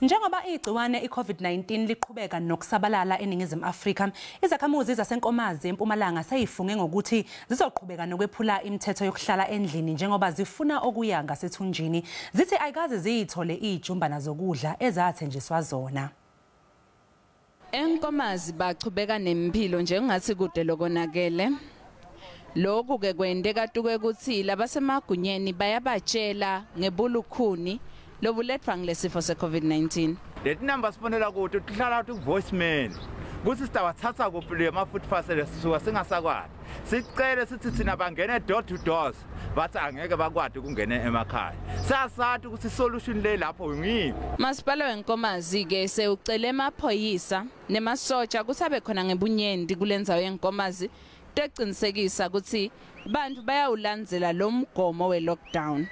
Njengoba igciwane iCovid-19 liqhubeka nokusabalala eNingizimu Afrika, izakhamuzi zaseNkomazi eMpumalanga seyifunge ngokuthi zizoqhubeka nokwephula imithetho yokuhlala endlini njengoba zifuna okuya ngasethunjini. Zithi ayikaze ziyithole izijumbana zokudla ezathenjiswa zona. ENkomazi bachubeka nempilo njengathi kude lokonakele. Lokhu ke kwenteka tuke kutsi labasemagunyeni bayabatshela ngebulukhuni lobuletfwa ngilesifo se-COVID-19. Leti number sifonela kuto tihlala ku-voicemail kutsi sitawathatha kuphi le ma-food parcel, sisuka singasakwati. Sicele sithi thina bangene door to doors, bathi angeke bakwati ukungena emakhaya. Siyasati ukuthi solution le lapho ngiyiphi. Masipala weNkomazi ke sewucele emaphoyisa nemasotsha kutsi abe khona ngebunyenti kulendzawo yeNkomazi tecinisekisa kutsi bantfu bayawulandzela lo mgomo we-lockdown.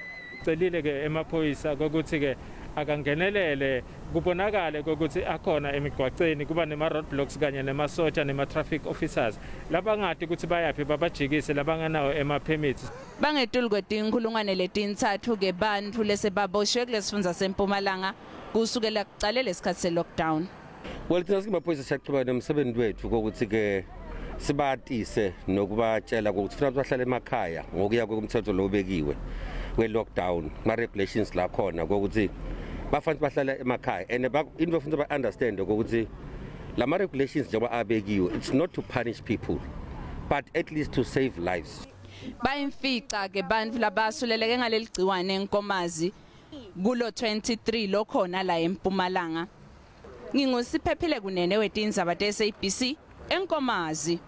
Celile ke emaphoyisa kokuthi ke akangenelele, kubonakale ukuthi akhona emigwaceni, kuba nema roadblocks kanye nemasotsha nema traffic officers labangati ukuthi bayaphi, babajikise labanganawo ema permits. Bangetulu kwe-3,000 ke bantfu lesebaboshwe kulesifundza seMpumalanga kusukela kucale lesikhatsi se-lockdown. Well, thina singamaphoyisa siyaqhubeka nomsebenzi wethu kokuthi ke sibatise nokubatshela ukuthi funa bahlale emakhaya ngokuya komthetho lo obekiwe we-lockdown, ma-regulations la khona kokuthi bafanele bahlale emakhaya. And into bafuna ba-understand ukuthi lama regulations njengoba abekiwe, it's not to punish people but at least to save lives. Bayimfica ke bantfu labasuleleke ngaleli gciwane eNkomazi kulo 23 lokhona la eMpumalanga. NginguSiphephile Kunene wetindzaba te-SABC eNkomazi.